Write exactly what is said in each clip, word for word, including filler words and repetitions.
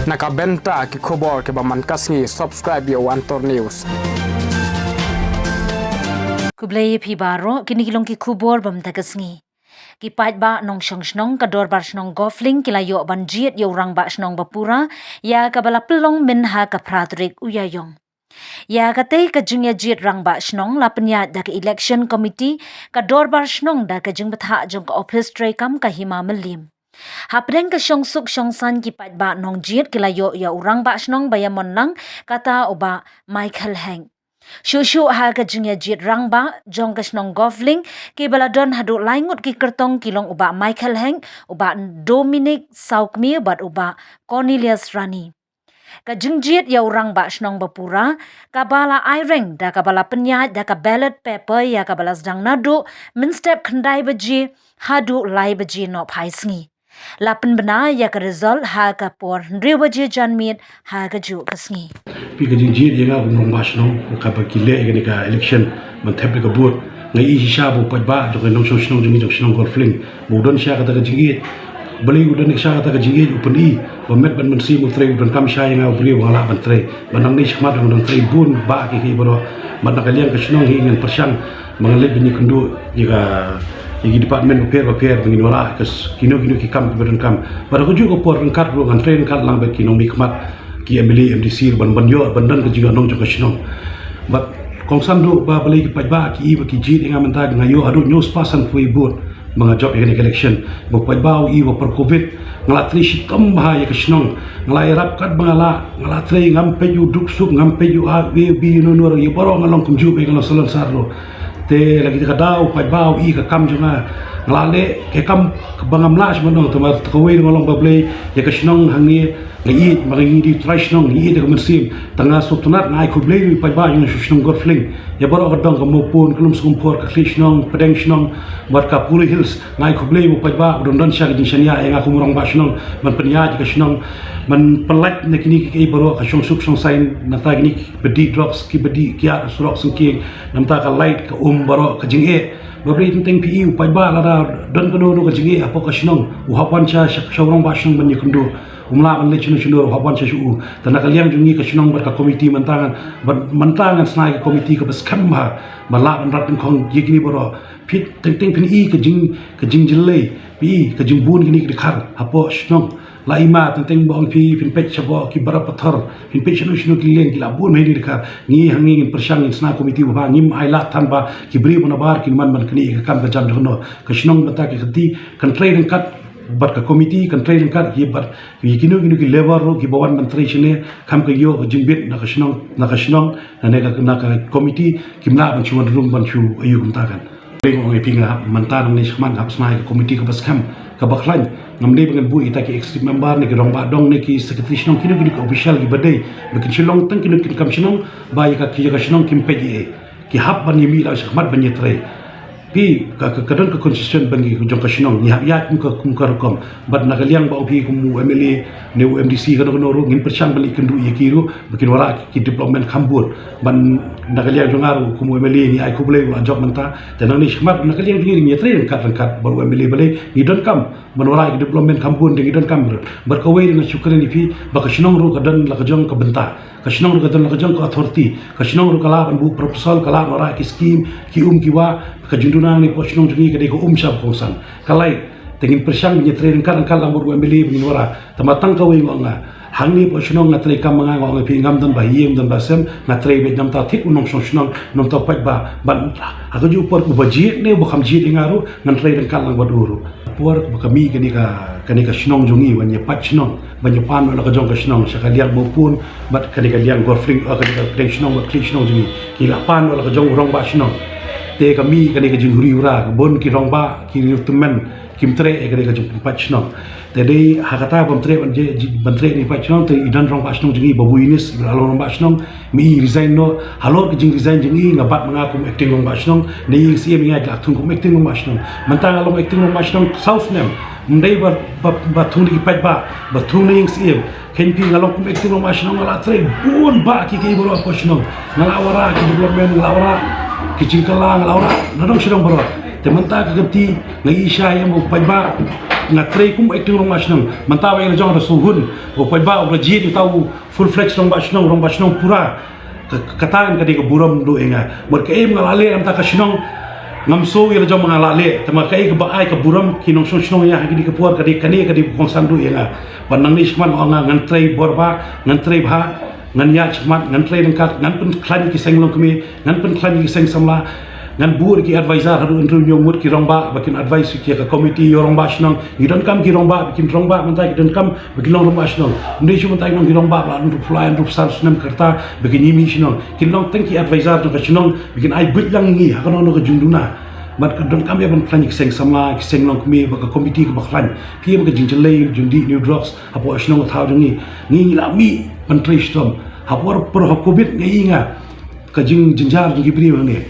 Na ka bynta ki khubor kiba man ka sngi, subscribe ïa u Antor News. Khublei ïa phi baroh, kine ki long ki khubor ba mynta ka sngi. Ki paidbah nongshong shnong ka Dorbar Shnong Golf Link ki la ïoh ban jied ïa u Rangbah Shnong ba pura, ïa kaba la pynlong mynha ka phra tarik u Ïaïong. Ïa katei ka jingïajied Rangbah Shnong la pynïaid da ka Election Committee ka Dorbar Shnong da ka jingbthah jong ka Ophis Treikam ka Hima Mylliem. Hapdeng ka shongsuk shongsaiñ ki paidbah nongjied ki la ïoh ïa u Rangbah Shnong ba ïamon lang, kata u Bah Michael Heng. Shuh shuh ha ka jingïajied rangbah jong ka shnong Golf Link, kiba la don haduh lai ngut ki kyrtong ki long u Bah Michael Heng, u Bah Dominic Sawkmie bad u Bah Cornelius Rani. Ka jingjied ïa u Rangbah Shnong ba pura, kaba la aireng da kaba la pynïaid da ka ballot paper, ïa kaba la sdang naduh mynstep khyndai baje haduh lai baje nohphai sngi. La pynbna ïa ka result ha ka por hynriew baje janmiet ha kajuh ka sngi. Phi, ka jingjied ïa nga kum u Rangbah Shnong, kaba ki leh ïa kane ka election ban thep da ka vote. Nga ïohi shisha ba u paidbah jong ka nongshong shnong jong ngi jong ka shnong Golf Link, ba u don shisha kata ka jingïeit. Balei u don shisha kata ka jingïeit? U pyni ba met bad mynsiem u trei, u donkam shisha ïa nga u briew ba nga lah ban trei. Ba nangne shakhmat nga dang trei bun bah kiei kiei baroh. Bad na ka liang ka shnong hi ngan pyrshang ba ngan leit ban ïakynduh ïa ka, ïa ki department bapher bapher ba ngin wanrah ïa ka s-, kino kino ki kam kiba donkam. Bad ha kajuh ka por ryngkat ruh ngan trei ryngkat lang bad ki nongmihkhmat, ki M L A, M D C, ban, ban ïoh ban don ka jingïaid nong jong ka shnong. Bad kongsan ruh ba balei ki paidbah ki i ba ki jied ïa nga mynta, nga ïoh haduh hynñiew spah sanphew vote ba nga jop ïa kane ka election. Ba u paidbah u i ba por covid nga la trei shitom bha ïa ka shnong. Nga la ïarap katba nga lah, nga la trei, ngam peit ïa u duk suk, ngam peit ïa u A, A, B, no, no, ïa baroh nga long kumjuh ba nga long salonsar ruh. Te la kita ka daw u paidbah u i ka kam jong nga, nga la leh ka kam ba ngam lah shuh ban ong, te namar kawei ruh nga long ba balei ïa ka shnong hangne nga ïeit, ba ngi dei u trai shnong, ngi ïeit da ka mynsiem. Tang nga sngewtynnat, nga ai khublei ruh ïa u paidbah jong ka shnong Golf Link, ïa baroh ka dong, ka Mawpun, ka Lumskumbhor, ka Khlieh Shnong, Pdeng Shnong, bad ka Puri Hills. Nga ai khublei ïa u paidbah u don don sha ka jingshaniah ïa nga kum u Rangbah Shnong ban pynïaid ka shnong, ban pynlait na kine kiei kiei baroh, ka shongsuk shongsaiñ, nangta kine kiba dih drugs, kiba dih kiad surok syngkien, nangta ka light, ka um baroh, ka jingeh. Ba balei teng teng phi i u paidbah lada don kano kano ka jingeh hapoh ka shnong, u hap wan sha, sha, sha u Rangbah Shnong ban ïakynduh. Um lah ban leit shano shano ruh, u hap wan sha sha u. Te na ka liang jong ngi ka shnong bad ka komiti mynta ngan, bad mynta ngan shna ïa ka komiti kaba skhem bha, ba lah ban rat nyngkong ïa kine baroh. Phi teng teng phin i ka jing, ka jingjyllei, phi i ka jingbun kine ki dkhar hapoh shnong. La i ma, teng teng ba ong phi, phin peit shapoh ki barapathor, phin peit shano shano ki lieng, ki la bun bha kine ki dkhar. Ngi hangne ngin pyrshang, ngin shna komiti ba bha, ngim ailad than ba ki briew ba nabar kin wan ban knieh ïa ka kam ka jam jong no. Ka shnong bad ka kti kan trei ryngkat bad ka komiti, kan trei ryngkat ïa bad ïa kino kino ki labour ruh kiba wan ban trei shane, kham ka ïoh ka jingbit na ka shnong, na ka shnong, na ne ka, na ka komiti, kim lah ban shu wan rung ban shu ïoh kumta kan. Dei nga ong ïa phi, nga hap mynta nangne shakhmat nga hap shna ïa ka komiti kaba skhem, kaba khlaiñ. Ngam dei ba ngan buh ïa kita ki executive member ne ki rangbah dong ne ki secretary shnong, kino kino ki official kiba dei, ba kin shu long tang kino kin kam shnong, ba ïa ka, ïa ka shnong kim peit ïa, ki hap ban ïa mih lang shakhmat ban ïa trei. Phi, ka, ka, ka don ka constitution ba ngi jong ka shnong, ngi hap ïaid kum ka, kum ka rukom. Bad na ka liang ba ong phi kum u M L A ne u M D C, kano kano ruh, ngin pyrshang ban leit kynduh ïa ki ruh ba kin wanrah ki development kham bun. Bad na ka liang jong nga ruh kum u M L A ngi ai khublei ba la jop mynta. Te nangne shakhmat na ka liang jong ngi ngi ïatrei ryngkat ryngkat bad u M L A balei ngi donkam ban wanrah ki development kham bun, te ngi donkam ruh. Bad kawei ruh nga shu kren ïa phi ba ka shnong ruh ka don la ka jong ka bynta. Ka shnong ruh ka don la ka jong ka authority. Ka shnong ruh ka lah ban buh proposal, ka lah ban wanrah ki skim, ki um ki wah. Ka jingduna hangne hapoh shnong jong ngi ka dei ka um sha ba kongsan. Ka light, te ngin pyrshang ban ïatrei ryngkat ryngkat lang bad u M L A ba ngin wanrah. Tangba tang kawei nga ong nga, hangne hapoh shnong nga trei kam ma nga, nga ong ïa phi, ngam don ba ïing, ngam don ba sem, nga trei beit namar thik u nongshong shnong, namar u paidbah. Bad ha kajuh ka por uba jied ne uba kham jied ïa nga ruh ngan trei ryngkat lang bad u ruh. Por ba ka mih kane ka, kane ka shnong jong ngi ban ïa pait shnong, ban ïa pan noh la ka jong ka shnong sha ka liang Mawpun bad kane ka liang Golf Link, eh, kane ka Pdeng Shnong bad Khlieh Shnong jong ngi, ki la pan noh la ka jong u rangbah shnong. Te ka mih kane ka jinghuri hura, ka bun ki rangbah ki riewtymmen kim treh ïa kane ka jingpynpait shnong. Te dei ha kata ban treh, ban je, ji, ban treh ne pait shnong, te i don rangbah shnong jong ngi Babu Yunis, i la long rangbah shnong, me i resign noh. Halor ka jingresign jong i, nga bat ma nga kum acting rangbah shnong, ne ïing syiem nga la thung kum acting rangbah shnong. Mynta nga long acting rangbah shnong saw snem. Ym dei ba, ba, ba thung da ki paidbah, ba thung na ïing syiem. Khein phi, nga long kum acting rangbah shnong, nga la trei bun bah kiei kiei baroh hapoh shnong. Nga la wanrah ki development, nga la wanrah ki jingkylla, nga la wanrah nadong shadong baroh. Te mynta ka kynti nga ïohi shisha ïa u paidbah, Nga trei kum acting rangbah shnong. Mynta ba ïa la jong da suhun. Ba paidbah u la jied ïa uta u full fledged rangbah shnong, rangbah shnong pura. Ka, kata ka dei ka burom duh ïa nga. Bad kaei ba nga la leh na ka bynta ka shnong, ngam sngew ïa la jong ba nga la leh. Tangba kaei kaba ai ka burom ki nongshong shnong ïa nga ha kine ki por, ka dei kane ka dei ba kongsan duh ïa nga. Bad nangne shakhmat nga ong nga ngan trei bor bha, ngan trei bha, ngan ïaid shakhmat, ngan trei ryngkat, ngan pynkhlaiñ ki seng longkmie, ngan pynkhlaiñ ki seng samla, ngan buh ki advisor haduh hynriew hynñiew ngut ki rangbah ba kin advise ïa ka committee, ïa u rangbah shnong. Ngi donkam ki rangbah ba kin rangbah mynta, ki donkam ba kin long rangbah shnong. Ym dei shuh mynta ki long ki rangbah ba la hynriewphew lai, hynriewphew san snem ka rta ba kin ïa mih shnong. Kin long tang ki advisor jong ka shnong ba kin ai buit lang ïa ngi ha kano kano ka jingduna. Bad ka donkam ïa ban khlaiñ ki seng samla, ki seng longkmie bad ka committee kaba khlaiñ. Phi ïa ba ka jingjyllei jong dih ne u drugs hapoh shnong ka thaw jong ngi. Ngi, ngi la mih ban trei shitom. Ha por, por ha covid nga ïohi nga ka jingjynjar jong ki briew hangne.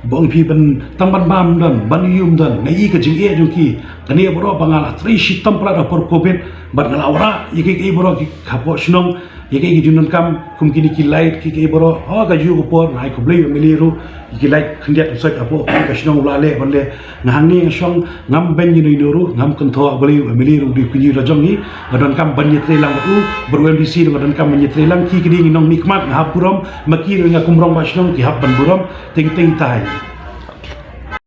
Ba ong phi ban tang ban bam don, ban ïum don, nga ïohi ka jingeh jong ki. Kane baroh ba nga la trei shitom palat ha por covid, bad nga la wanrah ïa kiei kiei baroh ki hapoh shnong, ïa kiei ki jingdonkam kum kine ki light, kiei kiei baroh. Ha kajuh ka por nga ai khublei u M L A ruh ïa ki light khyndiat khynsoit hapoh ka shnong u la leh ban leh. Nga hangne nga shong, ngam beiñ ïano ïano ruh, ngam kynthoh balei, u M L A ruh u dei u kñi la jong ngi. Nga donkam ban ïatrei lang bad u, bad u M D C ruh nga donkam ban ïatrei lang. Ki ki dei ngi nongmihkhmat, nga hap burom. Ma ki ruh nga kum rangbah shnong ki hap ban burom. Teng teng tai.